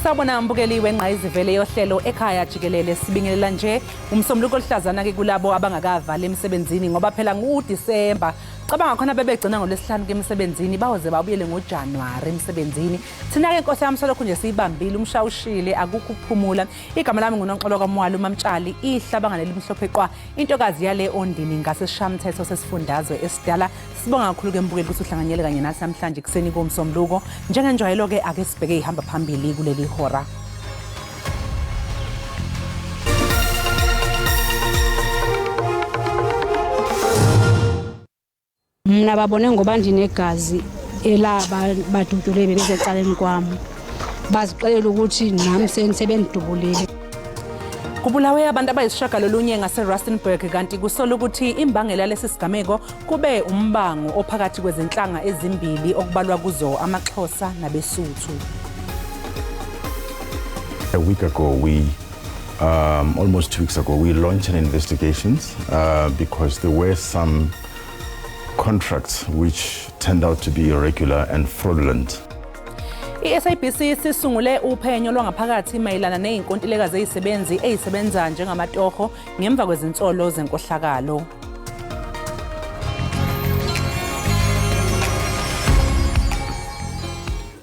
Sawubona mbukeli wengqayizivele yohlelo ekhaya jikelele. Sibingelela nje umsombuluko oluhlazana ke kulabo abangakavali emsebenzini ngoba phela nguDisemba. Cabanga khona bebegcina ngoLwesihlanu ke emsebenzini, bawoze babuyele ngoJanuwari emsebenzini. Thina-ke nkosi yami solokhu nje siyibambile umshawushile, akukho ukuphumula. Igama lami nguNonxolo kwaMwali uMamtshali, ihlabangane elimhlophe qwa, intokazi yale Ondini ngasesishamthetho sesifundazwe esidala. Sibonga kakhulu ke mbukeli ukuthi uhlanganyele kanye nathi namhlanje kuseni komsombuluko. Njengenjwayelo ke ake sibheke ihamba phambili kuleli hora. Mna babone ngoba ndinegazi elaba badutyule bebesecaleni kwam, bazixelela ukuthi nam sebendidubulile. Kubulawe abantu abayisishagalolunye ngaseRustenburg kanti kusola ukuthi imbangela yalesi sigameko kube umbango ophakathi kwezinhlanga ezimbili okubalwa kuzo amaXhosa nabeSuthu. A week ago, we almost 2 weeks ago, we launched an investigations because there were some contracts which turned out to be irregular and fraudulent. I-SABC sisungule uphenyo lwangaphakathi mayelana nezinkontileka zezisebenzi ezisebenza njengamatoho ngemva kwezinsolo zenkohlakalo.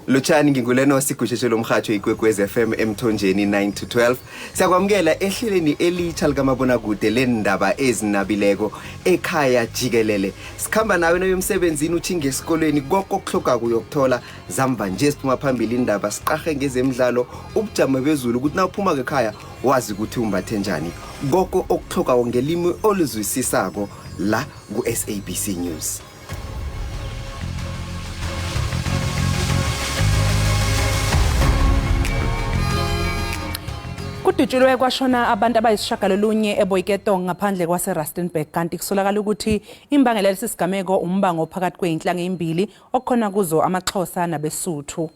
Lotshani, nginguleno sigusheshe lomhatsho Ikwekwez FM emthonjeni 9 to 12. Siyakwamukela ehleleni elitsha likamabonakude lendaba ezinabileko ekhaya jikelele. Sikhamba nawe nayo emsebenzini, utjhinge esikolweni, konke okuhlogako uyokuthola zamva nje. Siphuma phambili indaba, siqahe ngezemidlalo, ubujamo bezulu, ukuthi nawuphuma ekhaya wazi ukuthi umbathe njani. Konke okuhlogako ngelimi oluzwisisako la ku-SABC News. Kudutshulwe kwashona abantu abayisishagalolunye eBoiketong ngaphandle kwaseRustenburg kanti kusolakala ukuthi imbangela yalesi sigameko umbango phakathi kwey'nhlanga ezimbili okukhona kuzo amaXhosa nabeSuthu.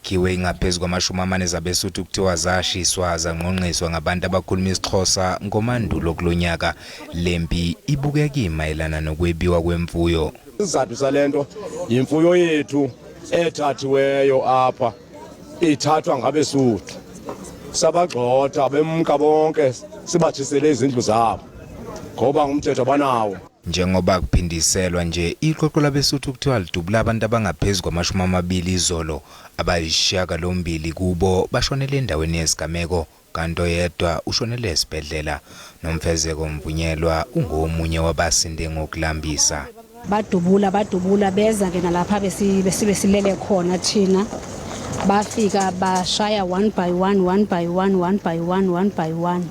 Khiwe ingaphezu kwamashumi amane zabeSuthu kuthiwa zashiswa zangqongqiswa ngabantu abakhuluma isiXhosa ngoMandulo kulonyaka. Lempi ibukeka imayelana nokwebiwa kwemfuyo. Isizathu salento yimfuyo yethu ethathiweyo apha, ithathwa ngabeSuthu. Sabagxotha bemka bonke, sibatshisele izindlu zabo ngoba ngumthetho abanawo. Njengoba kuphindiselwa nje, iqoqo labeSuthu kuthiwa lidubula abantu abangaphezu kwamashumi amabili izolo. Abayisishiyagalombili kubo bashonele endaweni yesigameko, kanti oyedwa ushonele esibhedlela. Nomfezeko Mvunyelwa ungomunye wabasinde ngokulambisa. Badubula, badubula, beza ke nalapha besibe silele khona thina. Bafika bashaya one by one, one by one, one by one, one by one.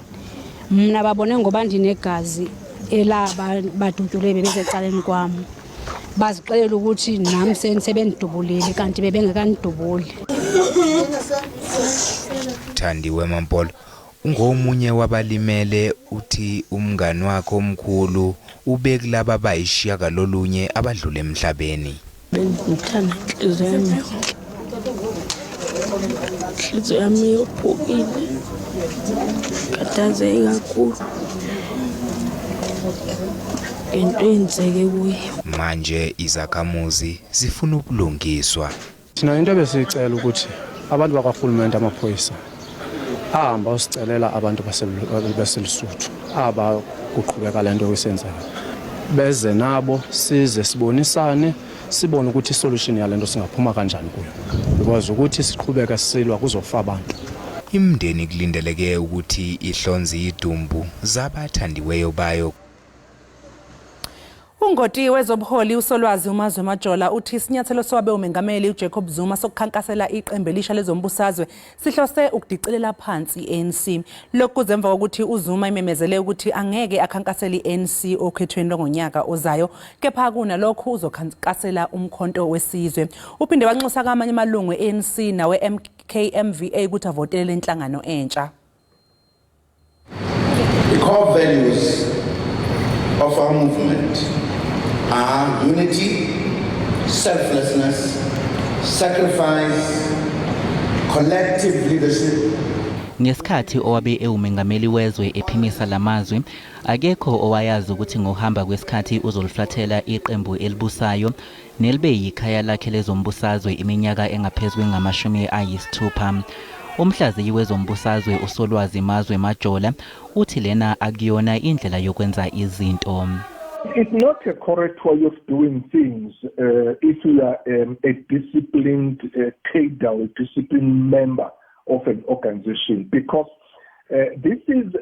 Mna babone ngoba ndinegazi elaba badutyule bebesecaleni kwam, bazixelela ukuthi nam sebendidubulile kanti bebengekanidubuli. Thandiwe Mampolo ungomunye wabalimele, uthi umngani wakhe omkhulu ubekulaba abayishiyagalolunye abadlule emhlabeni. Bengithanda inhliziyo yami yonke. Inhliziyo yami yophukile, khathazeke kakhulu ngento eyenzeke kuye. Manje izakhamuzi zifuna ubulungiswa. Thina into ebesiyicela ukuthi abantu bakwarhulumente, amaphoyisa, ahamba osicelela abantu baseLesotho aba kuqhubeka le nto isenzeka, beze nabo size sibonisane, sibone ukuthi isolution yale nto singaphuma kanjani kuyo, because ukuthi siqhubeke silwa kuzofa abantu. Imindeni kulindeleke ukuthi ihlonze idumbu zabathandiweyo bayo. Ungoti wezobuholi uSolwazi uMazwe Majola uthi isinyathelo sowabe umengameli uJacob Zuma sokukhankasela iqembu elisha lezombusazwe sihlose ukudicilela phansi i-ANC. Lokhu kuze emva kokuthi uZuma imemezele ukuthi angeke akhankasele i-ANC okhethweni lwangonyaka ozayo, kepha kunalokhu uzokhankasela uMkhonto weSizwe. Uphinde wanxusa kamanye amalungu e-ANC nawe-MKMVA ukuthi avotele lenhlangano entsha. The core values of our movement are unity, selflessness, sacrifice, collective leadership. Ngesikhathi owabe ewumengameli wezwe ephimisa lamazwi, akekho owayazi ukuthi ngokuhamba kwesikhathi uzoliflathela iqembu elibusayo nelibe yikhaya lakhe lezombusazwe iminyaka engaphezu kwengama-60. Umhlaziyi wezombusazwe uSolwazi Mazwe Majola uthi lena akuyona indlela yokwenza izinto. It's not a correct way of doing things if you are a disciplined cadre, a disciplined member of an organization, because this is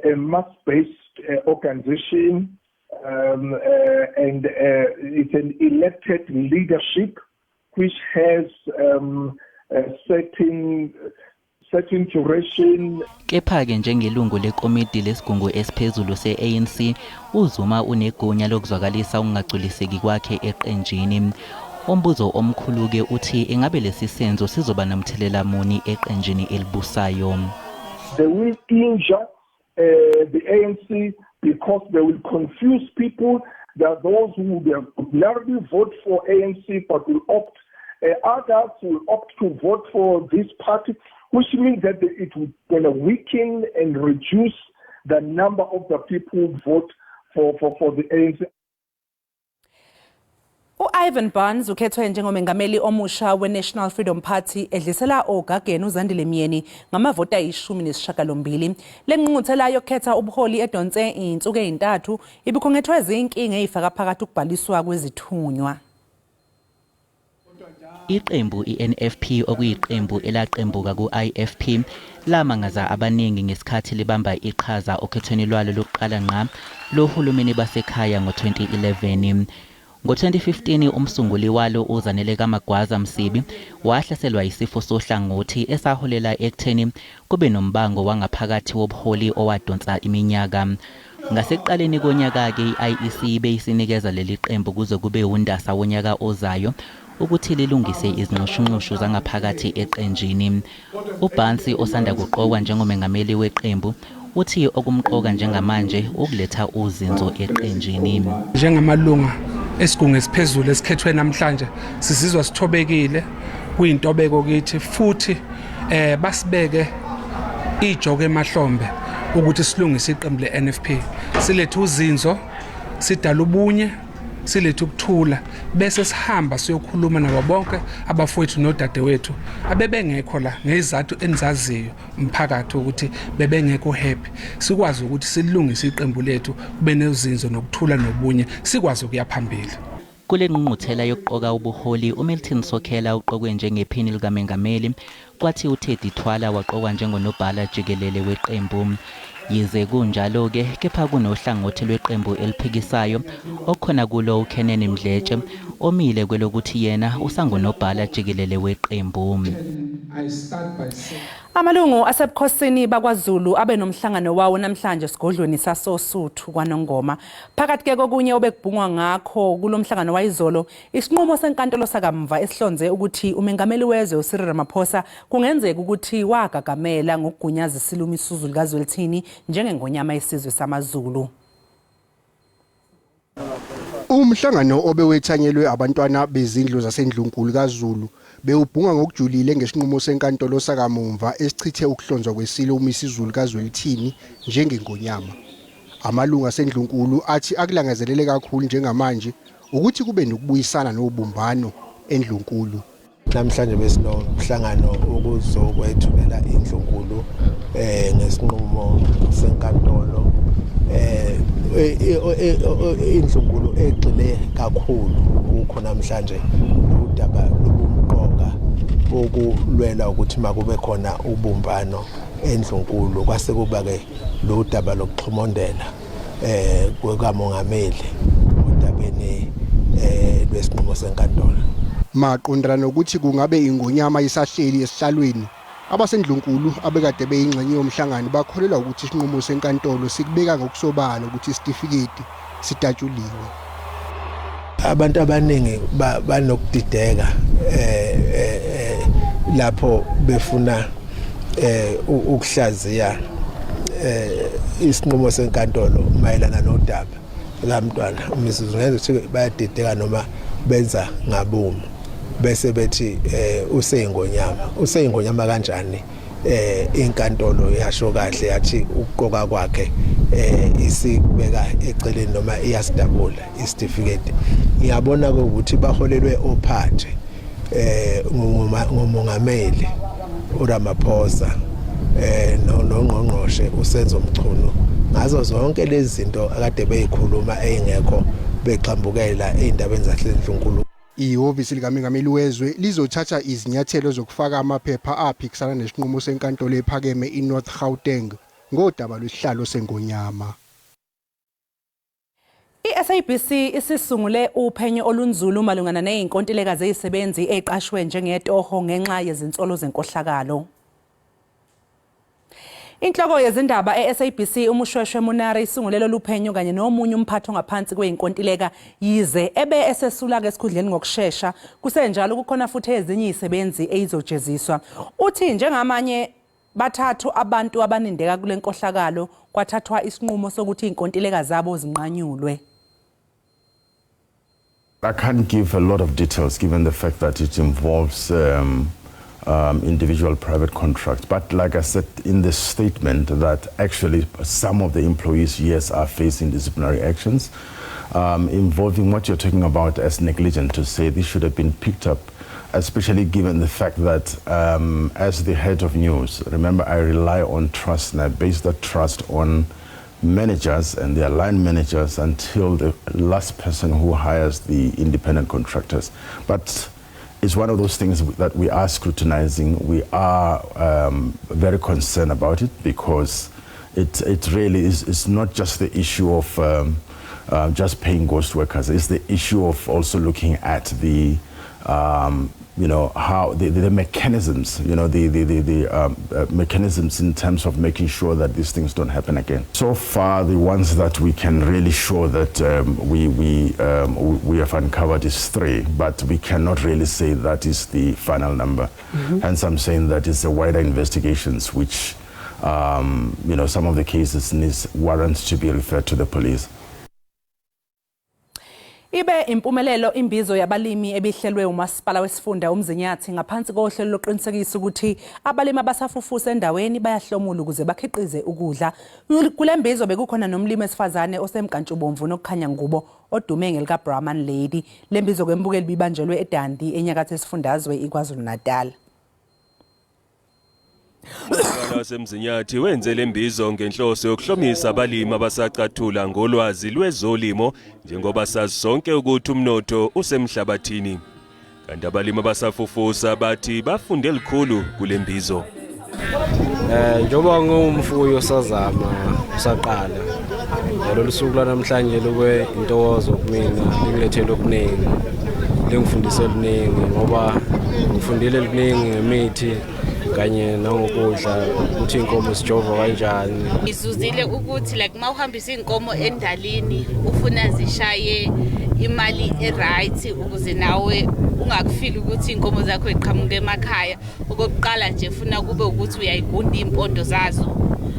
a mass-based organization, and it's an elected leadership which has a certain duration. Kepha-ke njengelungu lekomidi lesigungu esiphezulu se-ANC, uZuma unegunya lokuzwakalisa ukungagculiseki kwakhe eqenjini. Umbuzo omkhulu-ke uthi ingabe lesi senzo sizoba nomthelela muni eqenjini elibusayo. They will injure the ANC because they will confuse people. There are those who will ordinarily vote for ANC but will opt, others will opt to vote for this party, which means that it will going to weaken and reduce the number of the people who vote for the ANC. U-Ivan Barnes ukhethwe njengomengameli omusha we-National Freedom Party, edlisela ogageni uZandile Myeni ngamavoti ayi-18. Le ngqungquthela yokukhetha ubuholi edonse iy'nsuku ey'ntathu ibikhungethwe zinkinga ey'faka phakathi ukubhaliswa kwezithunywa. Iqembu i-NFP, okuyiqembu elaqembuka ku-IFP, lamangaza abaningi ngesikhathi libamba iqhaza okhethweni lwalo lokuqala ngqa lohulumeni basekhaya ngo-2011. Ngo-2015 umsunguli walo uZanele kaMagwaza Msibi wahlaselwa isifo sohlangothi esaholela ekutheni kube nombango wangaphakathi wobuholi owadonsa iminyaka. Ngasekuqaleni konyaka-ke i-IEC beyisinikeza leli qembu kuze kube uNdasa wonyaka ozayo ukuthi lilungise izinxushunxushu zangaphakathi eqenjini. UBarnes, osanda kuqokwa njengomengameli weqembu, uthi okumqoka njengamanje ukuletha uzinzo eqenjini. Njengamalunga esigungu esiphezulu esikhethwe namhlanje, sizizwa sithobekile, kuyintobeko kithi futhi basibeke ijoke emahlombe ukuthi silungise iqembu le-NFP, silethe uzinzo, sidala ubunye, silethe ukuthula, bese sihamba siyokhuluma nabo bonke abafowethu nodadewethu abebengekho la ngezizathu enizaziyo umphakathi ukuthi bebengekho happy, sikwazi ukuthi silungise iqembu lethu, kube nezinzo nokuthula nobunye, sikwazi ukuya phambili. Kule ngqungquthela yokuqoka ubuholi, uMilton Sokhela uqokwe njengephini likamengameli, kwathi uTeddy Thwala waqokwa njengonobhala jikelele weqembu. Yize kunjalo-ke, kepha kunohlangothi lweqembu eliphikisayo okukhona kulo uKenene Mdletshe omile kwelokuthi yena usangunobhala jikelele weqembu. Amalungu asebukhosini bakwaZulu abe nomhlangano wawo namhlanje esigodlweni sasoSuthu kwaNongoma. Phakathi ke kokunye obekubhungwa ngakho kulo mhlangano wayizolo, isinqumo senkantolo sakamva esihlonze ukuthi umengameli wezwe uCyril Ramaphosa kungenzeka ukuthi wagagamela ngokugunyaza iSilo uMisuzulu kaZwelithini njengengonyama yesizwe samaZulu. Umhlangano obewethanyelwe abantwana bezindlu zasendlunkulu kaZulu bewubhunga ngokujulile ngesinqumo senkantolo sakamumva esichithe ukuhlonzwa kwesilo uMisuzulu kaZwelithini njengengonyama. Amalungu asendlunkulu athi akulangazelele kakhulu njengamanje ukuthi kube nokubuyisana nobumbano endlunkulu. Namhlanje besinomhlangano ukuzokwethulela indlunkulu ngesinqumo senkantolo, indlunkulu egxile kakhulu kukho namhlanje udaba lobumqoka ukulwela ukuthi makube khona ubumbano endlunkulu, kwase kuba ke lo daba lokuxhomondela kwekamongameli odabeni lwesinqumo senkantolo. Maqondana nokuthi kungabe ingonyama isahleli esihlalweni, abasendlunkulu abekade beyingxenye yomhlangano bakholelwa ukuthi isinqumo senkantolo sikubeka ngokusobala ukuthi isitifiketi sidatshuliwe. Abantu abaningi banokudideka lapho befuna ukuhlaziya isinqumo senkantolo mayelana nodaba lamntwana uMisuzulu, ngenza ukuthi bayadideka noma benza ngabomu. Bese bethi useyingonyama. Useyingonyama kanjani? Inkantolo yasho kahle yathi ukuqoka kwakhe isikubeka eceleni noma iyasidabula isitifiketi. Ngiyabona ukuthi baholelwe ophathe ngomongameli uRamaphosa nongqongqoshe uSenzo Mchunu ngazo zonke lezi zinto akade beyikhuluma eyingekho, bexhambukela ey'ndabeni zasendlunkulu. Ihhovisi likaMengameli wezwe lizothatha izinyathelo zokufaka amaphepha aphikisana nesinqumo senkantolo ephakeme iNorth Gauteng ngodaba lwesihlalo sengonyama. I-SABC isisungule uphenyo olunzulu malungana nezinkontileka zezisebenzi eziqashwe njengetoho ngenxa yezinsolo zenkohlakalo. Inhloko yezindaba e-SABC uMoshweshwe Monare isungule lolu phenyo kanye nomunye umphathi ongaphansi kweyinkontileka, yize ebe esesula-ke esikhundleni ngokushesha. Kusenjalo, kukhona futhi ezinye izisebenzi eyizojeziswa. Uthi njengamanye bathathu abantu abanindeka kule nkohlakalo, kwathathwa isinqumo sokuthi iy'nkontileka zabo zinqanyulwe. I can't give a lot of details given the fact that it involves individual private contracts. But like I said in the statement, that actually some of the employees, yes, are facing disciplinary actions involving what you're talking about as negligent, to say this should have been picked up, especially given the fact that as the head of news, remember, I rely on trust and I base that trust on managers and their line managers until the last person who hires the independent contractors. But it's one of those things that we are scrutinizing. We are very concerned about it because it really is, it's not just the issue of just paying ghost workers. It's the issue of also looking at the you know, how the mechanisms, the mechanisms in terms of making sure that these things don't happen again. So far, the ones that we can really show that we have uncovered is three, but we cannot really say that is the final number. Hence, I'm saying that it's a wider investigations, which, some of the cases needs warrants to be referred to the police. Ibe impumelelo imbizo yabalimi ebihlelwe umasipala wesifunda uMzinyathi ngaphansi kohlelo lokuqinisekisa ukuthi abalimi abasafufusa endaweni bayahlomula ukuze bakhiqize ukudla. Kule mbizo bekukhona nomlimi wesifazane osemkantshubomvu nokukhanya ngubo odume ngelika Brahman Lady. Le mbizo kwembukeli bibanjelwe eDundee, enyakatho esifundazwe iKwaZulu Natal. Umasipala waseMzinyathi wenze le mbizo ngenhloso yokuhlomisa abalimi abasacathula ngolwazi lwezolimo, njengoba sazi sonke ukuthi umnotho usemhlabathini. Kanti abalimi abasafufusa bathi bafunde likhulu kule mbizo. Njengoba ngumfuyi osazama usaqala, lolu suku lwanamhlanje lube intokozo kumina, lingilethele okuningi, lingifundise okuningi, ngoba ngifundile okuningi ngemithi kanye nangokudla, ukuthi iy'nkomo zijova kanjani. Ngizuzile ukuthi like uma uhambisa iy'nkomo endalini, ufuna zishaye imali e-right ukuze nawe ungakufili ukuthi iy'nkomo zakho ziqhamuka emakhaya. Okokuqala nje, funa kube ukuthi uyayigunda iy'mpondo zazo,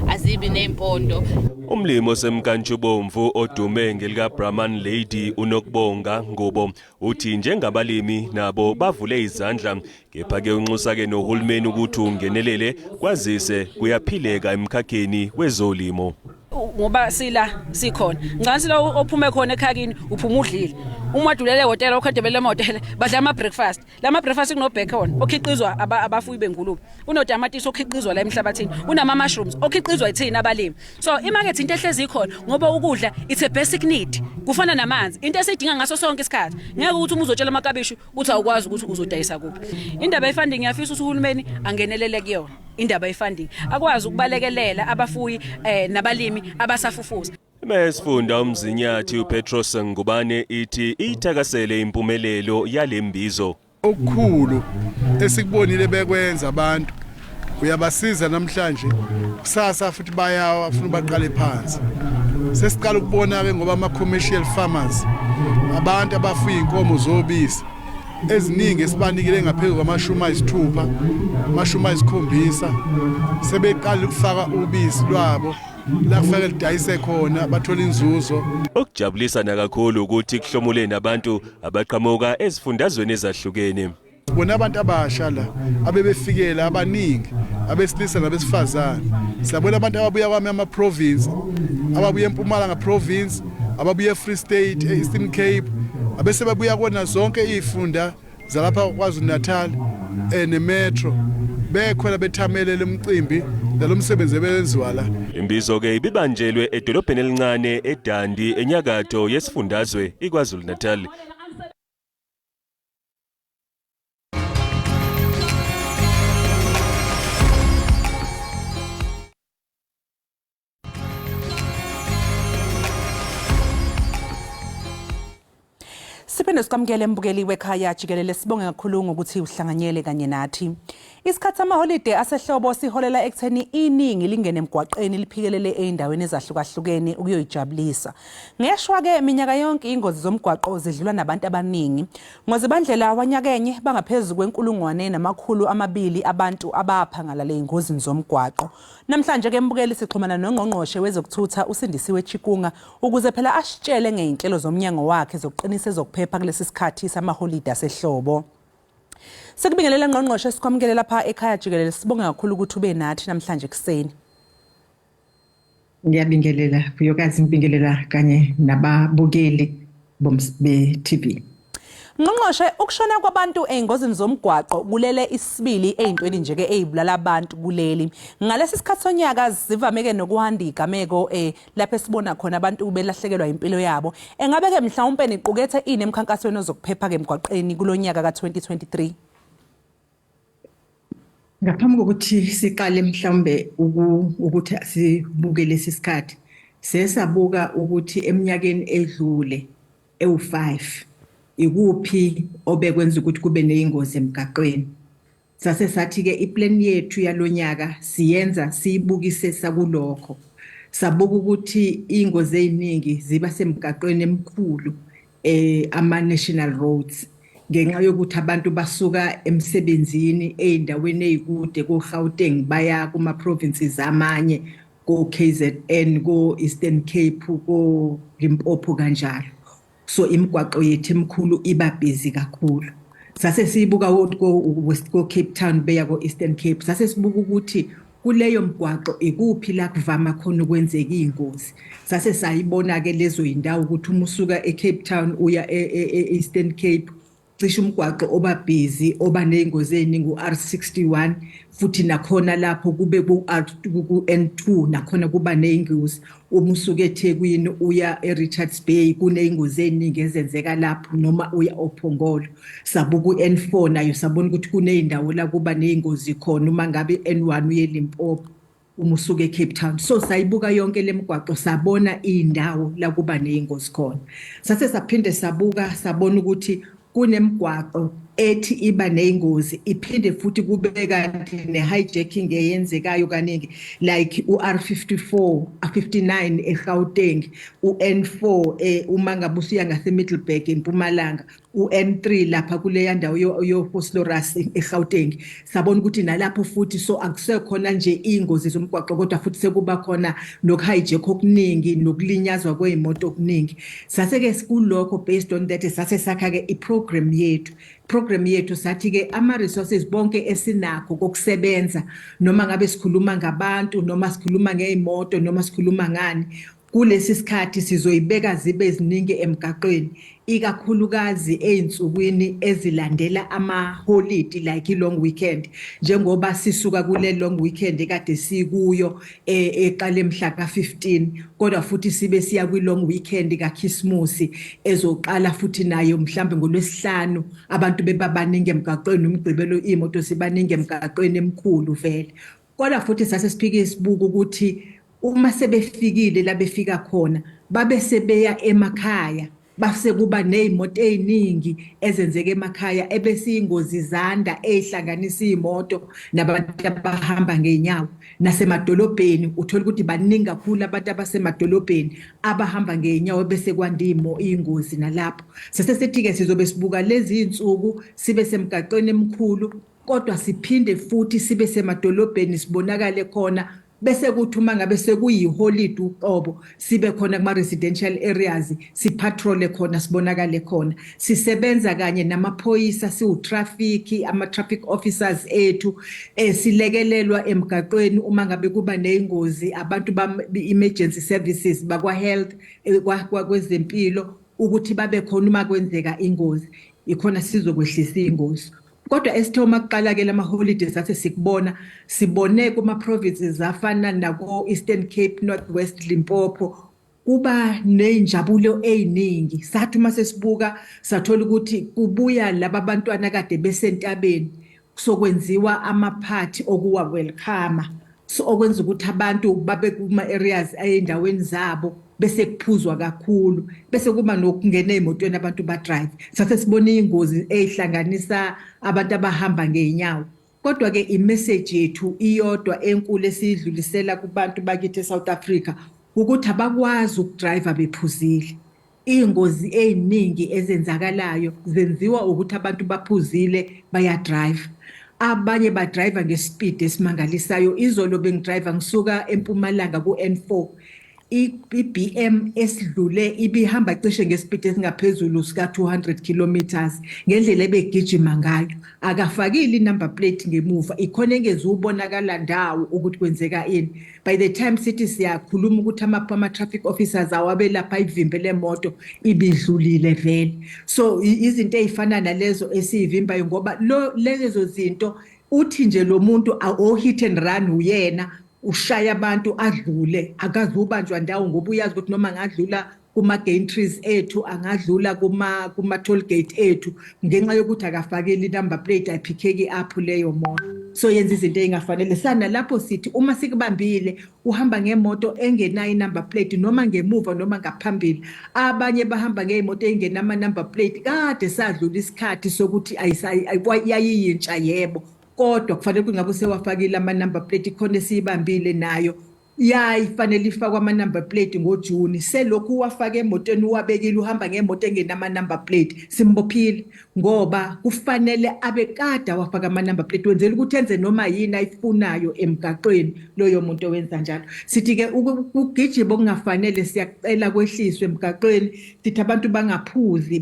azibi ney'mpondo. Umlimi osemkantshubomvu odume ngelika Brahman Lady uNokubonga Ngubo uthi njengabalimi nabo bavule izandla, kepha ke unxusa ke nohulumeni ukuthi ungenelele, kwazise kuyaphileka emkhakheni wezolimo. Ngoba sila sikhona, ngicabanga sila ophume khona ekhakini uphuma udlile. Uma wadlulela ehhotela, okhadebele emahhotela badla ama-breakfast. La ma-breakfast kuno-bacon okhiqizwa abafuyi bengulube, unotamatisi okhiqizwa la emhlabathini, unama-mushrooms okhiqizwa yithina abalimi. So imakethe into ehlezi ikhona, ngoba ukudla it's a basic need, kufana namanzi, into esiyidinga ngaso sonke isikhathi. Ngeke ukuthi uma uzotshela amakabishi ukuthi awukwazi ukuthi uzodayisa kuphi. Indaba ye-funding, ngiyafisa ukuthi uhulumeni angenelele kuyona indaba ye-funding, akwazi ukubalekelela abafuyi nabalimi abasafufusa. Imeya uMzinyathi uPetros Ngubane ithi ithakasele impumelelo yalembizo. Okukhulu esikubonile bekwenza abantu, uyabasiza namhlanje, kusasa futhi bayawa, funa baqale phansi. Sesiqala ukubona ke ngoba ama commercial farmers, abantu abafuya inkomo zobisi eziningi esibanikile ngaphezulu kwama-60, 70, sebeqala ukufaka ubisi lwabo. La kufanele lidayise khona bathole inzuzo. Okujabulisa nakakhulu ukuthi kuhlomule nabantu abaqhamuka ezifundazweni ezahlukene. Sibona abantu abasha la abebefikela abaningi, abesilisa nabesifazane. Siyabona abantu ababuya kwami ama-province, ababuya eMpumalanga province, ababuya e-Free State, e-Eastern Cape, abese bebuya kona zonke izifunda zalapha KwaZulu Natal nemetro, bekhona bethamele lomcimbi nalomsebenzi ebenziwa la. Imbizo ke ibibanjelwe edolobheni elincane eDundee, enyakatho yesifundazwe iKwaZulu Natal. Siphinde sikwamukele mbukeli wekhaya jikelele, sibonge kakhulu ngokuthi uhlanganyele kanye nathi. Isikhathi samaholide asehlobo siholela ekutheni iningi lingene emgwaqeni liphikelele ey'ndaweni ezahlukahlukene ukuyoyijabulisa. Ngeshwa-ke minyaka yonke ingozi zomgwaqo zidlula nabantu abaningi. NgoZibandlela wanyakenye bangaphezu kwe-1200 abantu abaphangalala ey'ngozini zomgwaqo. Namhlanje-ke mbukeli sixhumana noNgqongqoshe wezokuThutha uSindisiwe Chikunga ukuze phela asitshele ngey'nhlelo zomnyango wakhe zokuqinisa ezokuphepha kulesi sikhathi samaholide asehlobo. Sikubingelela Ngqongqoshe, sikwamukele lapha ekhaya jikelele, sibonge kakhulu ukuthi ube nathi namhlanje ekuseni. Ngiyabingelela Vuyokazi, ngibingelela kanye nababukeli be-TV. Ngqongqoshe, ukushona kwabantu ey'ngozini zomgwaqo kulele isibili ey'ntweni nje-ke ey'bulala abantu kuleli. Ngalesi sikhathi sonyaka zivame-ke nokuhanda iy'gameko lapho esibona khona abantu belahlekelwa impilo yabo. Engabe-ke mhlawumpe niqukethe ini emkhankasweni ozokuphepha-ke emgwaqeni kulo nyaka ka-2023? Ngaphambi kokuthi siqale mhlawumbe ukuthi sibuke lesi sikhathi, sesabuka ukuthi eminyakeni edlule ewu-5 ikuphi obekwenza ukuthi kube neyingozi emgaqweni. Sase sathi-ke iplan yethu yalonyaka siyenza siyibukise sakulokho. Sabuka ukuthi iy'ngozi ey'ningi ziba semgaqweni emikhulu, ama-national roads, ngenxa yokuthi abantu basuka emsebenzini ey'ndaweni ey'kude ko-Gauteng baya kuma-provinces amanye, ko-KZN, ko-Eastern Cape, ko-Limpopo kanjalo. So imigwaqo yethu emikhulu iba busy kakhulu. Sase siyibuka ko-West, ko-Cape Town beya ko-Eastern Cape, sase sibuka ukuthi kuleyo mgwaqo ikuphi la kuvama khona ukwenzeka iy'ngozi. Sase sayibona-ke lezo yindawo ukuthi uma usuka e-Cape Town uya e-Eastern Cape, cishe umgwaqo oba busy oba ney'ngozi ey'ningi u-R61, futhi nakhona lapho kube ku-N2 nakhona kuba ney'ngozi. Uma usuka eThekwini uya e-Richards Bay kuney'ngozi ey'ningi ezenzeka lapho, noma uya oPhongolo. Sabuka u-N4 nayo, sabona ukuthi kuney'ndawo la kuba ney'ngozi khona uma ngabe i-N1 uye Limpopo uma usuka eCape Town. So sayibuka yonke lemigwaqo, sabona iy'ndawo la kuba ney'ngozi khona. Sase saphinde sabuka, sabona ukuthi kunemigwaqo ethi iba ney'ngozi iphinde futhi kube kanti ne-hijacking eyenzekayo kaningi, like u-R54 59 eGauteng, u-N4 uma ngabe usuya ngase-Middelburg eMpumalanga, u-N3 lapha kuleya ndawo yo-Vosloorus eGauteng. Sabona ukuthi nalapho futhi so akusekhona nje iy'ngozi zomgwaqo, kodwa futhi sekuba khona nokuhijack okuningi nokulinyazwa kwey'moto okuningi. Sase-ke kulokho, based on that, sase sakha-ke i-program yethu. Program yethu sathi-ke ama-resources bonke esinakho kokusebenza, noma ngabe sikhuluma ngabantu, noma sikhuluma ngey'moto, noma sikhuluma ngani, kulesi sikhathi sizoyibeka zibe ziningi emgaqweni, ikakhulukazi ey'nsukwini ezilandela amaholidi like i-long weekend, njengoba sisuka kule long weekend ekade sikuyo eqale mhla ka-15, kodwa futhi sibe siya kwi-long weekend kaKhisimusi ezoqala futhi nayo mhlambe ngoLwesihlanu, abantu bebabaningi emgaqweni, uMgqibelo iy'moto zibaningi emgaqweni emikhulu vele. Kodwa futhi sase siphike sibuka ukuthi uma sebefikile la befika khona, babe sebeya emakhaya, base kuba ney'moto ey'ningi ezenzeka emakhaya, ebese iy'ngozi zanda ey'hlanganisa iy'moto nabantu abahamba ngey'nyawo. Nasemadolobheni uthola ukuthi baningi kakhulu abantu abasemadolobheni abahamba ngey'nyawo, bese kwanda iy'ngozi nalapho. Sase sithi-ke sizobe sibuka lezi iy'nsuku sibe semgaqweni emkhulu, kodwa siphinde futhi sibe semadolobheni sibonakale khona. Bese kuthi uma ngabe sekuyiholide uqobo, sibe khona kuma-residential areas, sipatrole khona, sibonakale khona. Sisebenza kanye namaphoyisa, siwu-traffic, ama-traffic officers ethu, silekelelwa emgaqweni uma ngabe kuba neyingozi, abantu bam-emergency services, bakwa-health, kwezempilo, ukuthi babe khona uma kwenzeka ingozi. Ikhona sizokwehlisa iy'ngozi. Kodwa esithe uma kuqala-ke lama-holidays, athi sikubona, sibone kuma-provinces afana nako-Eastern Cape, North West, Limpopo, kuba ney'njabulo ey'ningi. Sathi uma sesibuka, sathola ukuthi kubuya laba bantwana kade besentabeni, sokwenziwa amaphathi okuwa welcome, so okwenza ukuthi abantu babe kuma-areas ey'ndaweni zabo, bese kuphuzwa kakhulu, bese kuba nokungena ey'motweni, abantu badrive. Sase sibona iy'ngozi ey'hlanganisa abantu abahamba ngey'nyawo. Kodwa-ke imessage yethu iyodwa enkulu esiyidlulisela kubantu bakithi eSouth Africa, ukuthi abakwazi ukudrive bephuzile. Iy'ngozi ey'ningi ezenzakalayo zenziwa ukuthi abantu baphuzile, bayadrive. Abanye badrive ngespeed esimangalisayo. Izolo bengidrive ngisuka eMpumalanga ku-N4, i-BM esidlule ibihamba cishe ngespeed esingaphezulu sika 200 kilometers ngendlela ebegijima ngayo. Akafakile inumber plate ngemuva, ikhona engezubonakala ndawo ukuthi kwenzeka ini. By the time sithi siyakhuluma ukuthi ama traffic officers awabe lapha ivimbe lemoto, ibidlulile vele. So izinto ezifana nalezo esiyivimbayo, ngoba lo lezo zinto uthi nje lo muntu o hit and run, uyena ushaya abantu adlule, akazubanjwa ndawo, ngoba uyazi ukuthi noma ngadlula kuma-gantries ethu, angadlula kuma toll gate ethu, ngenxa yokuthi akafakeli number plate, ayipickeki up leyo moto. So yenza izinto ey'ngafanele sana. Lapho sithi uma sikubambile uhamba ngemoto engenayo inumber plate, noma ngemuva noma ngaphambili, abanye bahamba ngey'moto ey'ngenama-number plate, kade sadlula isikhathi sokuthi yayiyintsha, yebo, kodwa kufanele kungabe usewafakile ama-number plate. Ikhona esiyibambile nayo, yayifanele ifakwe ama-number plate ngoJuni, selokhu uwafake emotweni, uwabekile, uhamba ngemoto engenama-number plate. Simbophile ngoba kufanele abe kade awafaka ama-number plate, wenzela ukuthi enze noma yini ayifunayo emgaqweni loyo muntu owenza njalo. Sithi-ke ukugijima okungafanele siyakucela kwehliswe emgaqweni. Sithi abantu bangaphuzi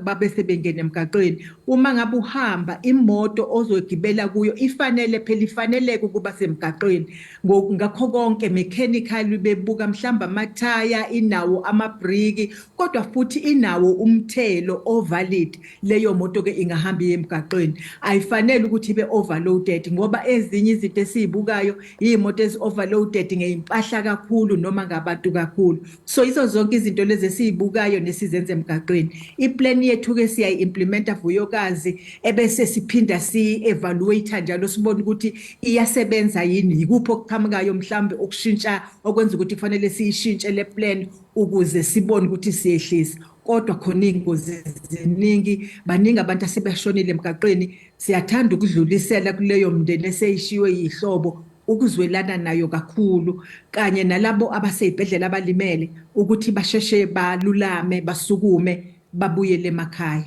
babe sebengena emgaqweni. Uma ngabe uhamba imoto ozogibela kuyo, ifanele phela, ifaneleke ukuba semgaqweni ngakho konke, mechanical, bebuka mhlamba amathaya, inawo amabriki, kodwa futhi inawo umthelo ovalid, leyo moto ke ingahamba iye emgaqweni. Ayifanele ukuthi ibe overloaded, ngoba ezinye izinto esizibukayo iy'moto ezi-overloaded ngey'mpahla kakhulu noma ngabantu kakhulu. So izo zonke izinto lezi esizibukayo nesizenza emgaqweni. Iplan yethu-ke siyayi-implementa, Vuyokazi, ebese siphinda si-evaluate njalo, sibone ukuthi iyasebenza yini, yikuphi okuqhamukayo mhlawumbe ukushintsha okwenza ukuthi kufanele siyishintshe le plan ukuze sibone ukuthi siyehlisa. Kodwa khona iy'ngozi ziningi, baningi abantu asebeshonile emgaqweni. Siyathanda ukudlulisela kuleyo mndeni eseyishiwe yihlobo ukuzwelana nayo kakhulu, kanye nalabo abasey'bhedlela abalimele, ukuthi basheshe balulame, basukume, babuyele emakhaya.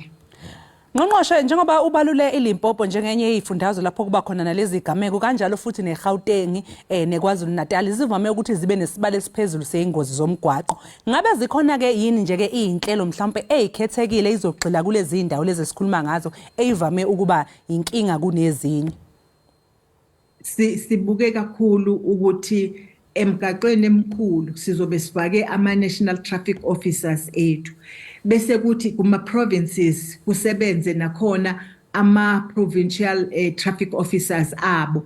Ngqongqoshe, njengoba ubalule iLimpopo njengenye yey'fundazwe lapho kuba khona nalezi gameko, kanjalo futhi neGauteng, neKwaZulu Natal zivame ukuthi zibe nesibalo esiphezulu seyingozi zomgwaqo. Ngabe zikhona ke yini nje ke iy'nhlelo mhlawumpe ey'khethekile izogxila kulezi iy'ndawo lezi esikhuluma ngazo ey'vame ukuba inkinga kunezinye? Sibuke kakhulu ukuthi emgaqweni emkhulu sizobe sifake ama-national traffic officers ethu, bese kuthi kuma-provinces kusebenze nakhona ama-provincial traffic officers abo,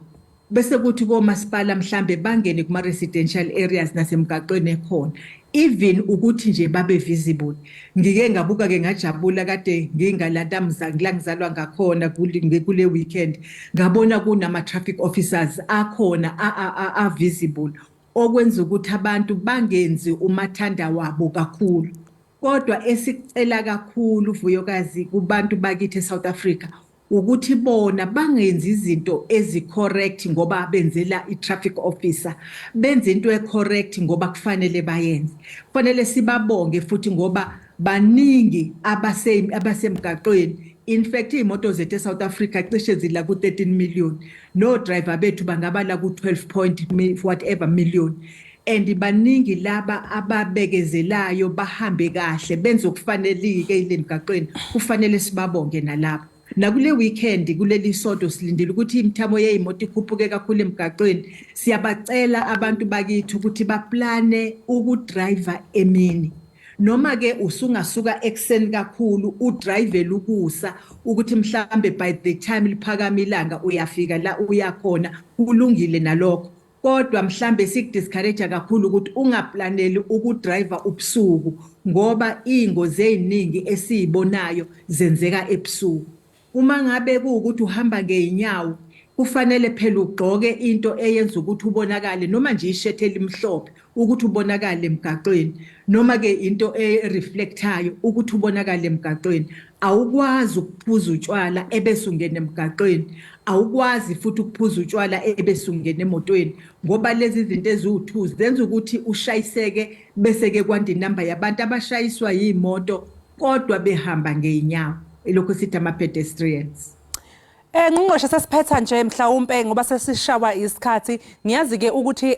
bese kuthi komasipala mhlambe bangene kuma-residential areas nasemgaqweni ekhona, even ukuthi nje babe visible. Ngike ngabuka ke, ngajabula kade ngingalanda la ngizalwa ngakhona kule weekend, ngabona kunama traffic officers akhona a visible, okwenza ukuthi abantu bangenzi umathanda wabo kakhulu. Kodwa esicela kakhulu, Vuyokazi, kubantu bakithi eSouth Africa, ukuthi bona bangenzi izinto ezi-correct ngoba benzela i-traffic officer, benze into e-correct ngoba kufanele bayenze. Kufanele sibabonge futhi ngoba baningi abasemgaqweni. In fact, iy'moto zethu e-South Africa cishe zila ku-13 million, no-driver bethu bangaba la ku-12 point whatever million, and baningi laba ababekezelayo, bahambe kahle, benze okufanelike ile mgaqweni. Kufanele sibabonge nalapho. Nakule weekend, kuleli sonto, silindile ukuthi imithamo yey'moto ikhuphuke kakhulu emgaqweni. Siyabacela abantu bakithi ukuthi baplane ukudrayiva emini, noma ke usungasuka ekuseni kakhulu udrivele ukusa, ukuthi mhlambe by the time liphakama ilanga uyafika la uyakhona, kulungile nalokho. Kodwa mhlambe sikudiscourage kakhulu ukuthi ungaplaneli ukudriva ubusuku, ngoba iy'ngozi ey'ningi esiyibonayo zenzeka ebusuku. Uma ngabe kuwukuthi uhamba ngey'nyawo, kufanele phela ugqoke into eyenza ukuthi ubonakale, noma nje ishethi elimhlophe ukuthi ubonakale emgaqweni, noma ke into ereflectayo ukuthi ubonakale emgaqweni. Awukwazi ukuphuza utshwala ebese ungena emgaqweni, awukwazi futhi ukuphuza utshwala ebese ungena emotweni, ngoba lezi zinto eziwu-2 zenza ukuthi ushayiseke, bese ke kwanda inamba yabantu abashayiswa yimoto kodwa behamba ngey'nyawo, elokhu sithi ama-pedestrians. Ngqongqoshe, sesiphetha nje mhlawumbe ngoba sesishawa isikhathi. Ngiyazi ke ukuthi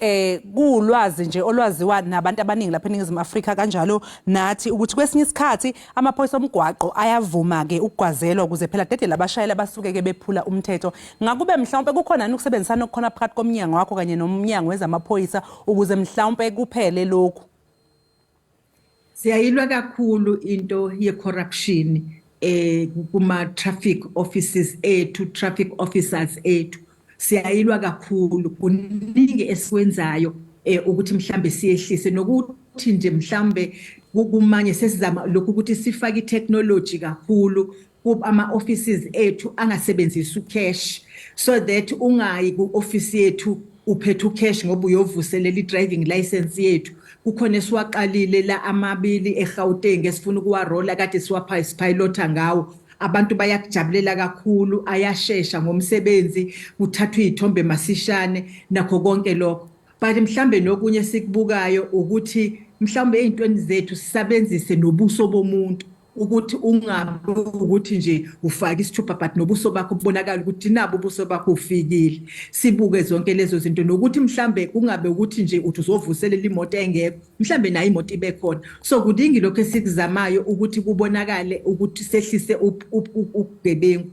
kulwazi nje olwaziwa nabantu abaningi lapha eNingizimu Afrika kanjalo nathi ukuthi kwesinye isikhathi amaphoyisa omgwaqo ayavuma ke ukugwazelwa ukuze phela dedele abashayeli abasuke ke bephula umthetho. Ngakube mhlawumbe kukhona yini ukusebenzisana okukhona phakathi komnyango wakho kanye nomnyango wezamaphoyisa ukuze mhlawumbe kuphele lokhu? Siyayilwa kakhulu into ye-corruption kuma traffic offices ethu, traffic officers ethu. Siyayilwa kakhulu, kuningi esikwenzayo ukuthi mhlambe siyehlise, nokuthi nje mhlambe kumanye sesizama lokhu ukuthi sifake i-technology kakhulu ama offices ethu, angasebenzisi ucash, so that ungayi ku-office yethu uphethe ucash ngoba uyovuselela i-driving license yethu. Kukhona esiwaqalile la amabili eGauteng esifuna ukuwarola, kade siwapha sipilota ngawo. Abantu bayakujabulela kakhulu, ayashesha ngomsebenzi, kuthathwa izithombe masishane nakho konke lokho. But mhlambe nokunye sikubukayo ukuthi mhlambe ey'ntweni zethu sisebenzise nobuso bomuntu, ukuthi ungabe ukuthi nje ufake isithupha but nobuso bakho kubonakala ukuthi nabo ubuso bakho ufikile. Sibuke zonke lezo zinto, nokuthi mhlambe kungabe ukuthi nje uthi uzovuselela imoto engekho, mhlambe nayo imoto ibe khona. So kuningi lokho esikuzamayo ukuthi kubonakale ukuthi sehlise ubugebengu.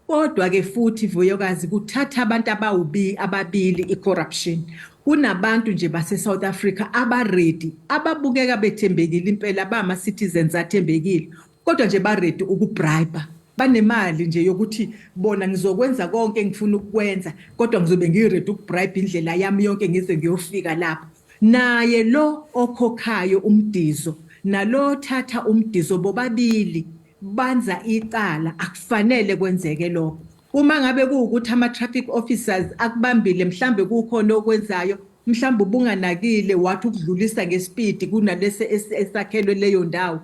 Kodwa ke futhi, Vuyokazi, kuthatha abantu abawubi ababili i-corruption. Kunabantu nje base-South Africa abaready, ababukeka bethembekile impela, bama-citizens athembekile, kodwa nje baready ukubribe, banemali nje yokuthi bona ngizokwenza konke engifuna ukukwenza, kodwa ngizobe ngiready ukubribe indlela yami yonke ngize ngiyofika lapho. Naye lo okhokhayo umdizo nalo thatha umdizo, bobabili banza icala. Akufanele kwenzeke lokho. Uma ngabe kuwukuthi ama-traffic officers akubambile, mhlambe kukhona okwenzayo, mhlambe ubunganakile, wathi ukudlulisa ngespeed kunalesi esakhelwe leyo ndawo,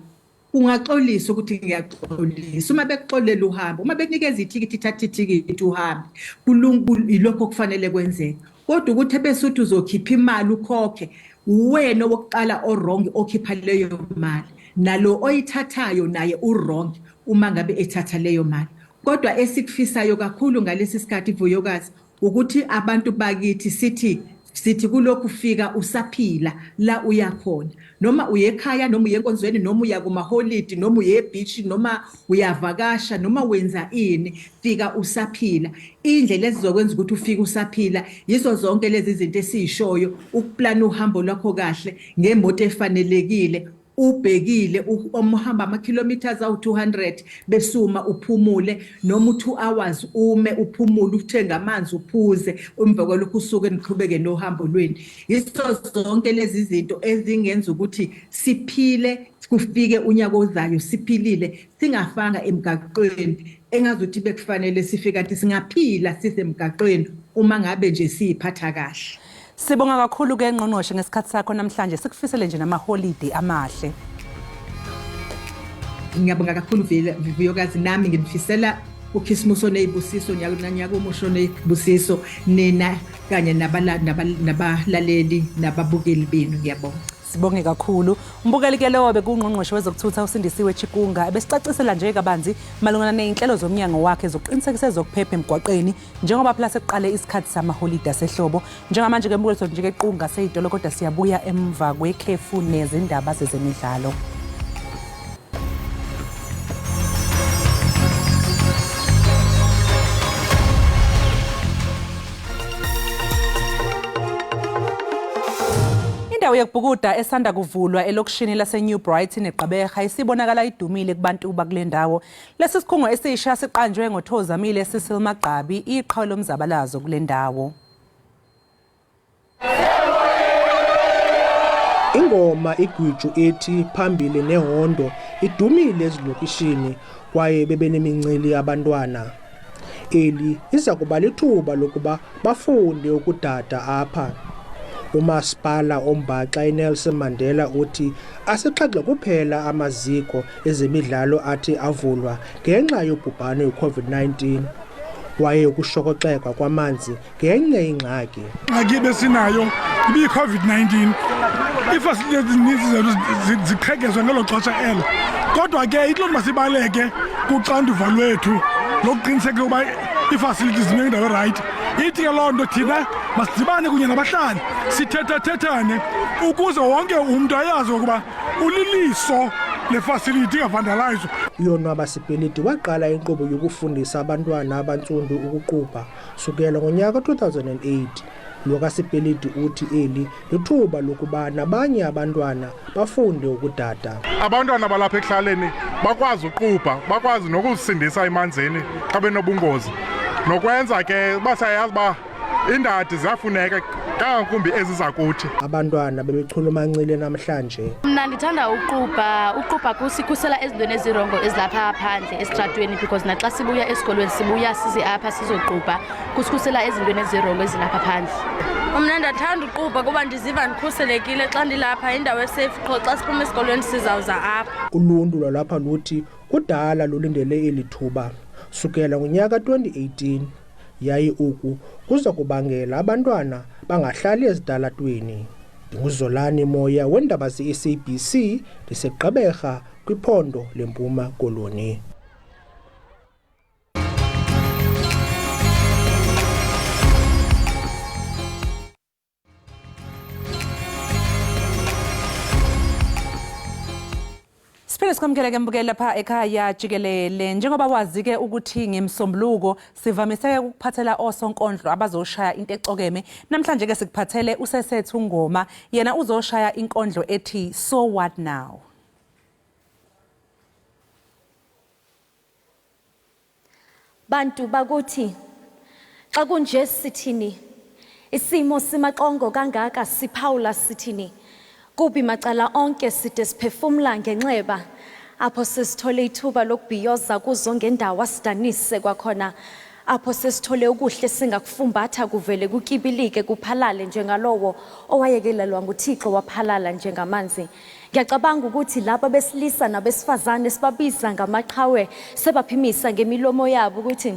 ungaxolisa ukuthi ngiyaxolisa. Uma bekuxolela, uhambe. Uma bekunikeza ithikithi, ithatha ithikithi uhambe. Ilokho okufanele kwenzeke. Kodwa ukuthi ebese uthi uzokhipha imali ukhokhe, wena wokuqala o-wrong okhipha leyo mali, nalo oyithathayo naye u-wrong uma ngabe ethatha leyo mali. Kodwa esikufisayo kakhulu ngalesi sikhathi, Vuyokazi, ukuthi abantu bakithi sithi kulokhu fika usaphila la uyakhona, noma uye ekhaya, noma uye enkonzweni, noma uya kumaholidi, noma uye ebeach, noma uyavakasha, noma wenza ini, fika usaphila. Indlela ezizokwenza ukuthi ufike usaphila yizo zonke lezi zinto esiyishoyo: ukuplana uhambo lwakho kahle ngemoto efanelekile, ubhekile uma uhamba ama-kilometers awu-200, besuma uphumule, noma u-2 hours ume uphumule, uthenge amanzi uphuze, emva kwalokho usuke niqhubeke nohambo lwenu. Yizo zonke lezi zinto ezingenza ukuthi siphile, kufike unyaka ozayo siphilile, singafanga emgaqweni engazuthi bekufanele sifike, kanti singaphila sisemgaqweni uma ngabe nje siyiphatha kahle. Sibonga kakhulu ke, ngqongqoshe, ngesikhathi sakho namhlanje. Sikufisele nje namaholidi amahle. Ngiyabonga kakhulu, Vuyokazi. Nami nginifisela ukhisimusi oneyibusiso, nonyaka omusha oneyibusiso, nina kanye nabalaleli nababukeli benu. Ngiyabonga. Sibonge kakhulu. Umbukeli ke lowo bekungqongqoshe wezokuthutha uSindisiwe Chikunga ebesicacisela nje kabanzi malungana nezinhlelo zomnyango wakhe zokuqinisekisa ezokuphepha emgwaqeni njengoba phela sekuqale isikhathi samaholide asehlobo. Njengamanje ke mbukeli sothi nje ke qunga seyitolo kodwa siyabuya emva kwekhefu nezindaba zezemidlalo. Indawo yokubhukuda esanda kuvulwa elokishini lase-New Brighton eGqeberha isibonakala idumile kubantu bakule ndawo. Lesi sikhungo esisha siqanjwe ngoThozamile Cecil Magqabi, iqhawe lomzabalazo kule ndawo. Ingoma igwiju ethi phambili nehondo idumile ezilokishini kwaye bebenemincili abantwana. Eli iza kuba lithuba lokuba bafunde ukudada apha. Umasipala ombaxa iNelson Mandela uthi asixhenxe kuphela amaziko ezemidlalo athi avulwa ngenxa yobhubhane iCOVID-19 kwaye ukushokoxeka kwamanzi ngenye ingxaki. Ingxaki ebesinayo ibiyi-COVID-19. Iifasilithi ezininzi zethu ziqhekezwe ngelo xesha elo. Kodwa ke ithi loo nto masibaleke kuxanduva lwethu lokuqiniseka ukuba iifasilithi zime kwindawo erayithi. Ithi ke loo nto thina masidibane kunye nabahlali sithethathethane ukuze wonke umntu ayazi ukuba uliliso lefasilithi ingavandalayizwa. UYonwaba Sipiliti waqala inkqubo yokufundisa abantwana abantsundu ukuqubha sukela ngonyaka 2008. Lo kaSipiliti uthi eli lithuba lokuba nabanye abantwana bafunde ukudada. Abantwana balapha ekuhlaleni bakwazi uqubha, bakwazi nokuzisindisa emanzini xa benobungozi. Nokwenza ke uba siyayazi uba iindadi ziyafuneka kangakumbi ezi zakuthi. Abantwana bebechulumancile namhlanje. Mna ndithanda uqubha. Uqubha kusikhusela ezintweni ezirongo ezilapha phandle esitratweni because naxa sibuya esikolweni sibuya size apha sizoqubha, kusikhusela ezintweni ezirongo ezilapha phandle. Mna ndiyathanda uqubha kuba ndiziva ndikhuselekile xa ndilapha, indawo eseyifu qho xa siphuma esikolweni sizawuza apha. Uluntu lwalapha luthi kudala lulindele eli thuba sukela ngonyaka 2018 yaye oku kuza kubangela abantwana bangahlali ezitalatweni. NdinguZolani Moya weendaba ze-SABC ndiseGqeberha kwiphondo leMpuma Koloni. Siphinde sikwamukele ke mbukeli lapha ekhaya jikelele. Njengoba wazi ke ukuthi ngemsombuluko sivamise ukuphathela osonkondlo abazoshaya into ecokeme. Namhlanje ke sikuphathele uSesethu Ngoma, yena uzoshaya inkondlo ethi So What Now. Bantu bakuthi xa kunje sithini isimo simaxongo kangaka siphawula sithini kubi macala onke side siphefumla ngenxeba apho sesithole ithuba lokubhiyoza kuzo ngendawo asidanise kwakhona apho sesithole okuhle singakufumbatha kuvele kukibilike kuphalale njengalowo owayekelelwa nguThixo waphalala njengamanzi. Ngiyacabanga ukuthi laba besilisa nabesifazane sibabiza ngamaqhawe sebaphimisa ngemilomo yabo ukuthi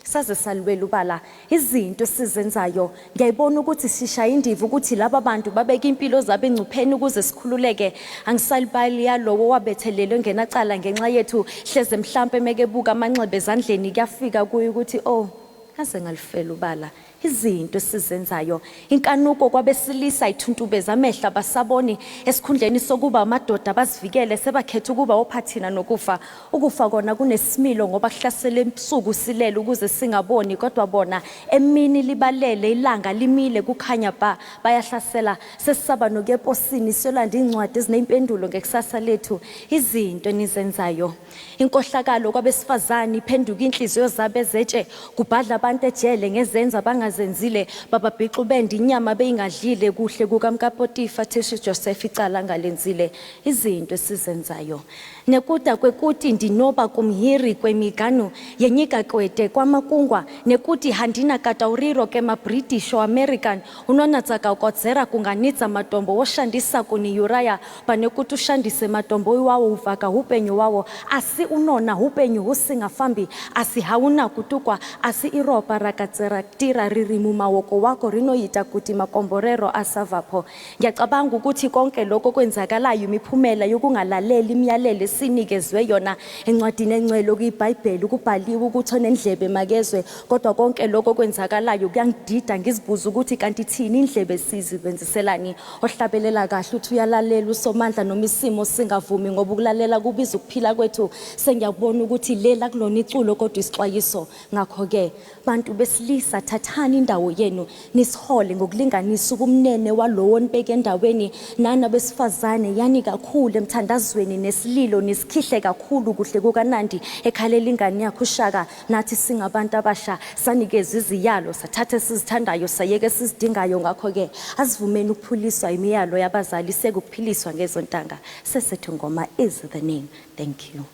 saze salwela ubala izinto esizenzayo. Ngiyayibona ukuthi sishaya indiva ukuthi laba bantu babeka impilo zabo engcupheni ukuze sikhululeke. Angisalibali yalowo owabethelelwe engenacala ngenxa yethu, hleze mhlampe mekebuka amanxeba ezandleni kuyafika kuye ukuthi oh ngaze ngalifela ubala izinto esizenzayo. Inkanuko kwabesilisa ithuntubeza amehlo abasaboni, esikhundleni sokuba amadoda bazivikele sebakhetha ukuba ophathina nokufa. Ukufa kona kunesimilo ngoba kuhlasela ebusuku silele ukuze singaboni, kodwa bona emini libalele ilanga limile kukhanya bha bayahlasela. Sesisaba nokuya eposini siyolanda iy'ncwadi eziney'mpendulo ngekusasa lethu. Izinto enizenzayo. Inkohlakalo kwabesifazane iphenduka inhliziyo zabo ezetshe, kubhadla abantu ejele ngezenzo abangazenzile, bababhixa ubende inyama beyingadlile, kuhle kukamkaPotifa Tishi Joseph icala angalenzile. Izinto esizenzayo. Nekuda kwekuti ndinoba kumhiri kwemiganu yenyika kwete kwamakungwa nekuti handina katauriro kemaBritish or American unonatsa kakodzera kunganidza matombo woshandisa kuniuraya pane kuti ushandise matombo iwawo uvhaka hupenyu wawo asi unona hupenyu husingafambi asi hauna kutukwa asi iropa rakatseratira riri mumaoko wako rinoita kuti makomborero asavapo. Ngiyacabanga ukuthi konke lokho kwenzakalayo imiphumela yokungalaleli imiyalelo esinikezwe yona encwadini engcwele okuyiBhayibheli kubhaliwe ukuthi onendlebe makezwe kodwa konke lokho kwenzakalayo kuyangidida ngizibuza ukuthi kanti thini indlebe sizibenziselani ohlabelela kahle uthi uyalalela uSomandla noma isimo singavumi ngoba ukulalela kubiza ukuphila kwethu sengiyakubona ukuthi lela kulona iculo kodwa isixwayiso ngakho-ke bantu besilisa thathani indawo yenu nisihole ngokulinganisa ubumnene walowo nibeke endaweni nani abesifazane yani kakhulu emthandazweni nesililo nisikhihle kakhulu kuhle kukaNandi ekhalela ingane yakho uShaka nathi singabantu abasha sanikezwa iziyalo sathatha esizithandayo sayeka esizidingayo ngakho-ke asivumeni ukuphuliswa imiyalo yabazali sekukuphiliswa ngezontanga Sesethu Ngoma is the name thank you.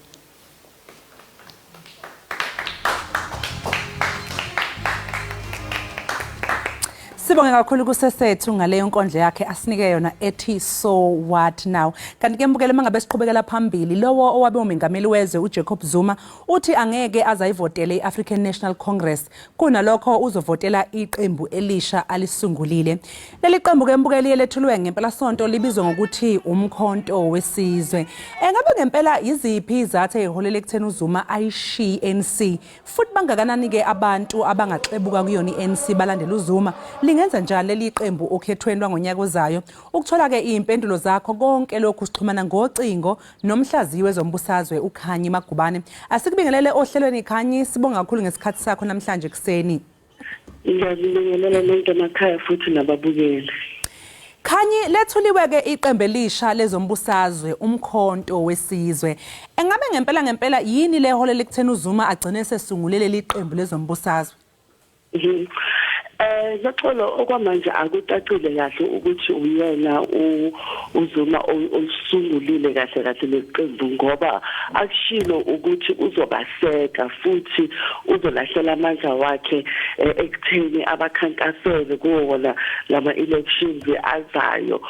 Sibonge kakhulu kuSesethu ngaleyo nkondlo yakhe asinike yona ethi So What Now. Kanti ke mbukele mangabe siqhubekela phambili lowo owabe umengameli wezwe uJacob Zuma uthi angeke azayivotele iAfrican National Congress kunalokho uzovotela iqembu elisha alisungulile. Leli qembu ke mbukeli elethulwe ngempelasonto libizwa ngokuthi uMkhonto Wesizwe. Engabe ngempela yiziphi izathu eziholele ekutheni uZuma ayishiye i-ANC futhi bangakanani ke abantu abangaxebuka kuyona i-ANC balandela uZuma? Lingenza njani leli qembu okhethweni lwangonyaka ozayo? Ukuthola ke izimpendulo zakho konke lokhu sixhumana ngocingo nomhlaziyi wezombusazwe uKhanyi Magubane. Asikubingelele ohlelweni Khanyi, sibonga kakhulu ngesikhathi sakho namhlanje ekuseni. Ngiyabingelela nonke emakhaya futhi nababukeli. Khanyi, lethuliwe ke iqembu elisha lezombusazwe uMkhonto Wesizwe. Engabe ngempela ngempela yini leholela ekutheni uZuma agcine sesungule leli qembu lezombusazwe? Noxolo okwamanje akucacile kahle ukuthi uyena uZuma olisungulile kahle kahle leqembu ngoba akushilo ukuthi uzobaseka futhi uzolahlela amandla wakhe ekutheni abakhankasele kuwo wona lama elections azayo.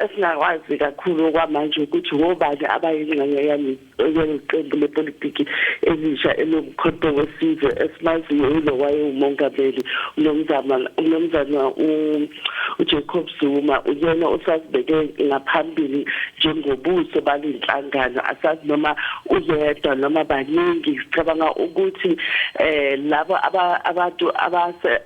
Esingakwazi kakhulu okwamanje ukuthi wobani abayingxenye yaleli qembu lepolitiki elisha elomkhonto wesizwe. Esimaziyo yilo wayewumongameli umnumzana uJacob Zuma, uyena osazibeke ngaphambili njengobuso balenhlangano. Asazi noma uyedwa noma baningi. Sicabanga ukuthi labo abantu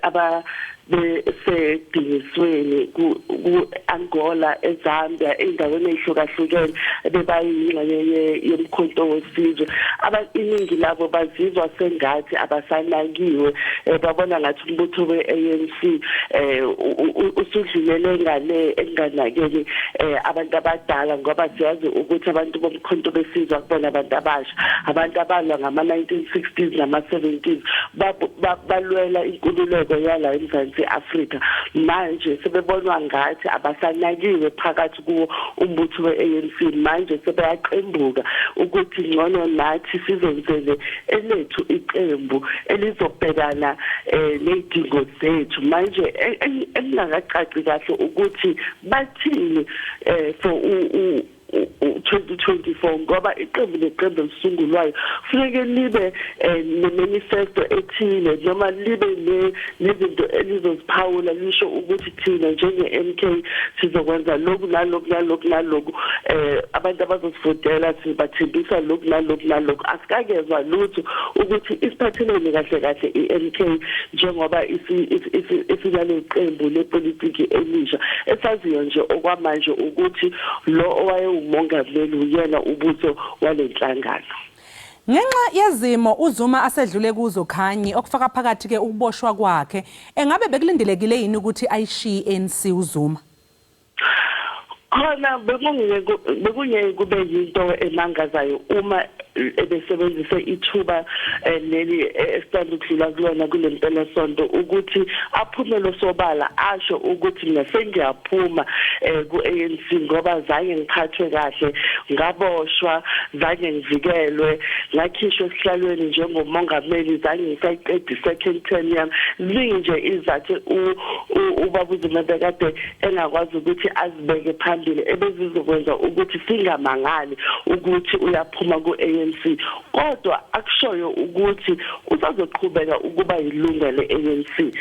aba besedingisweni ku-Angola, eZambia, ey'ndaweni ey'hlukahlukene bebayingxenye yomkhonto wesizwe, iningi labo bazizwa sengathi abasanakiwe, babona ngathi umbutho we-ANC usudlulele ngale ekunganakeni abantu abadala, ngoba siyazi ukuthi abantu bomkhonto besizwe akubona abantu abasha, abantu abalwa ngama-1960s nama-70s balwela inkululeko yala eMzansi Afrika. Manje sebebonwa ngathi abasanakiwe phakathi kuwo umbutho we-ANC, manje sebeyaqembuka ukuthi ngcono nathi sizenzele elethu iqembu elizobhekana nezidingo zethu. Manje engingakacaci kahle ukuthi bathini for 2024, ngoba iqembu neqembu elisungulwayo kufuneke libe ne-manifesto ethile noma libe nezinto elizoziphawula lisho ukuthi thina njenge-MK sizokwenza lokhu nalokhu nalokhu nalokhu, abantu abazosivotela sibathembisa lokhu nalokhu nalokhu. Asikakezwa lutho ukuthi isiphathelene kahle kahle i-MK njengoba isinaleli qembu lepolitiki elisha. Esaziyo nje okwamanje ukuthi lo owayewumongameli uyena ubuso walenhlangano. Ngenxa yezimo uZuma asedlule kuzo Khanyi, okufaka phakathi ke ukuboshwa kwakhe, engabe bekulindelekile yini ukuthi ayishiye i-ANC uZuma? Khona bekungeke kube yinto emangazayo uma Ebesebenzise ithuba leli esitanda ukudlula kulona kule mpelasonto ukuthi aphumele sobala, asho ukuthi mina sengiyaphuma ku-ANC ngoba zange ngiphathwe kahle, ngaboshwa, zange ngivikelwe, ngakhishwa esihlalweni njengomongameli, zange ngisayiqeda i-second term yami. Ziningi nje izathu ubaba uZuma bekade engakwazi ukuthi azibeke phambili ebezizokwenza ukuthi singamangali ukuthi uyaphuma ku-ANC, kodwa akushoyo ukuthi usazoqhubeka ukuba yilunga le-ANC.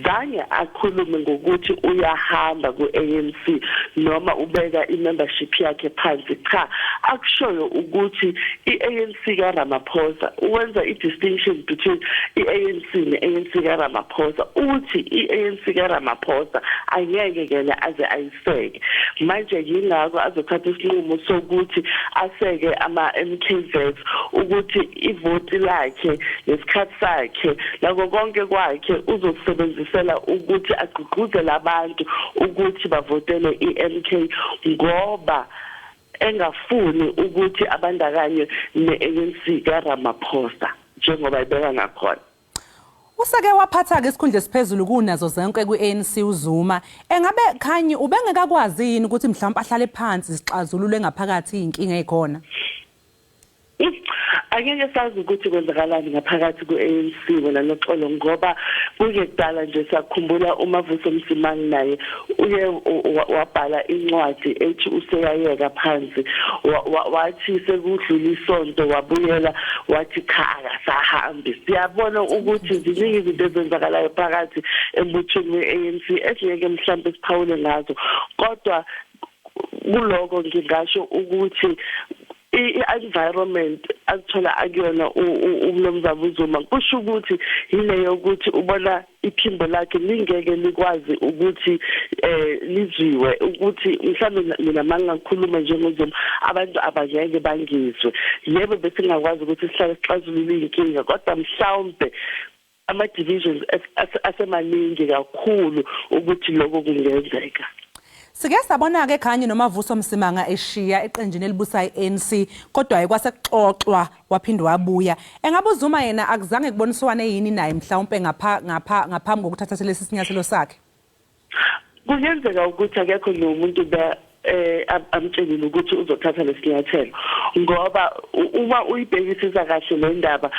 Zange akhulume ngokuthi uyahamba ku-ANC noma ubeka i-membership yakhe phansi. Cha, akushoyo ukuthi i-ANC kaRamaphosa, uwenza i-distinction between i-ANC ne-ANC kaRamaphosa. Uthi i-ANC kaRamaphosa angeke yena aze ayiseke. Manje yingakho azothatha isinqumo sokuthi aseke ama-MKZ, ukuthi ivoti lakhe nesikhathi sakhe nako konke kwakhe uzokusebenzisela ukuthi agqugquzele abantu ukuthi bavotele i-MK, ngoba engafuni ukuthi abandakanywe ne-ANC kaRamaphosa njengoba ibeka ngakhona. Usake waphatha-ke isikhundla esiphezulu kunazo zonke kwi-ANC uZuma. Engabe Khanyi ubengekakwazi yini ukuthi mhlawumbe ahlale phansi sixazulule ngaphakathi iy'nkinga ey'khona? Angeke sazi ukuthi kwenzakalani ngaphakathi ku-ANC, wena Noxolo, ngoba kungekudala nje siyakhumbula uMavuso Msimang naye uye wabhala incwadi ethi useyayeka phansi, wathi sekudlula isonto wabuyela wathi cha, akasahambi. Siyabona ukuthi ziningi izinto ezenzakalayo phakathi embuthweni we-ANC esingeke mhlawumbe siphawule ngazo, kodwa kuloko ngingasho ukuthi i-environment akuthola akuyona umnumzane uZuma kusho ukuthi yileyo ukuthi ubona iphimbo lakhe lingeke likwazi ukuthi lizwiwe, ukuthi mhlawumbe mina mangakhuluma njengoZuma abantu abangeke bangizwe. Yebo, besingakwazi ukuthi sihlale sixazulule iy'nkinga, kodwa mhlawumbe ama-divisions asemaningi kakhulu ukuthi lokho kungenzeka. Sike sabona-ke Khanyi noMavuso Msimanga eshiya eqenjini elibusa i-ANC, kodwa kwase kuxoxwa waphinde wabuya. Engabe uZuma yena akuzange kuboniswane yini naye mhlawumpe ngaphambi kokuthatha lesi sinyathelo sakhe? Kungenzeka ukuthi akekho nomuntu amtshelile ukuthi uzothatha lesinyathelo, ngoba uma uyibhekisisa kahle le ndaba,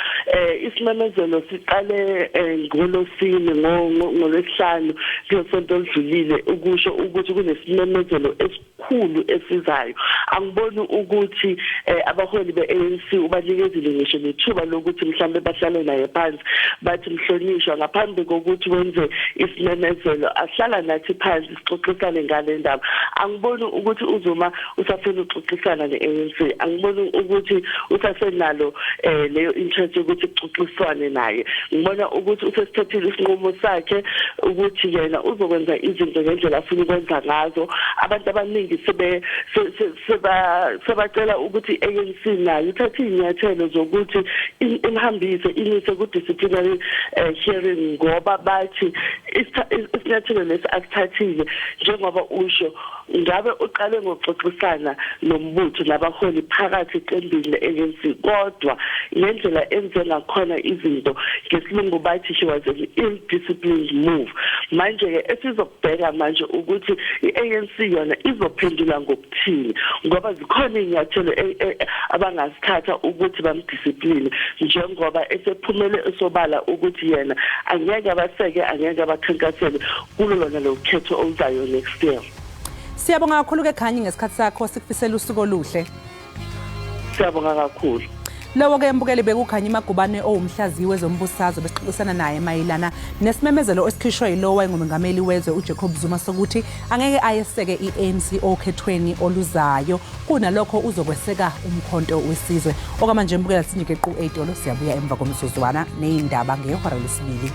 isimemezelo siqale ngolosine, ngolwesihlanu kulesonto oludlulile, ukusho ukuthi kunesimemezelo esikhulu esizayo. Angiboni ukuthi abaholi be-ANC ubanikezile ngisho nethuba lokuthi mhlambe bahlale naye phansi bathi, mhlonishwa, ngaphambi kokuthi wenze isimemezelo ahlala nathi phansi sixoxisane ngale ndaba. Angiboni ukuthi uZuma usafuna ukuxoxisana ne-ANC, angiboni ukuthi usasenalo leyo interest yokuthi kuxoxiswane naye. Ngibona ukuthi usesithathile isinqumo sakhe ukuthi yena uzokwenza izinto ngendlela afuna ukwenza ngazo. Abantu abaningi sebe sebacela ukuthi i-ANC nayo ithathe iy'nyathelo zokuthi imhambise imise ku-disciplinary hearing, ngoba bathi isinyathelo lesi asithathile, njengoba usho, ngabe uqale ngokuxoxisana nombutho nabaholi phakathi eqembini le-ANC, kodwa ngendlela enze ngakhona izinto, ngesilungu bathi she was an ill-disciplined move. Manje-ke esizokubheka manje ukuthi i-ANC yona izophendula ngokuthini, ngoba zikhona iy'nyathelo abangazithatha ukuthi bamdiscipline, njengoba esephumele esobala ukuthi yena angeke abaseke, angeke abakhankasele kulo lona lo khetho oluzayo next year. Siyabonga kakhulu-ke Khanyi ngesikhathi sakho, sikufisela usuku oluhle. Siyabonga kakhulu. Lowo-ke mbukeli bekuKhanyi Magubane owumhlaziyi wezombusazwe, besixoxisana naye mayelana nesimemezelo esikhishwe yilowo wayengumengameli wezwe uJacob Zuma sokuthi angeke ayeseke i-ANC okhethweni oluzayo, kunalokho uzokweseka uMkhonto weSizwe. Okwamanje mbukela sinjike qu ey'tolo, siyabuya emva komzuzwana ney'ndaba ngehora lesibili.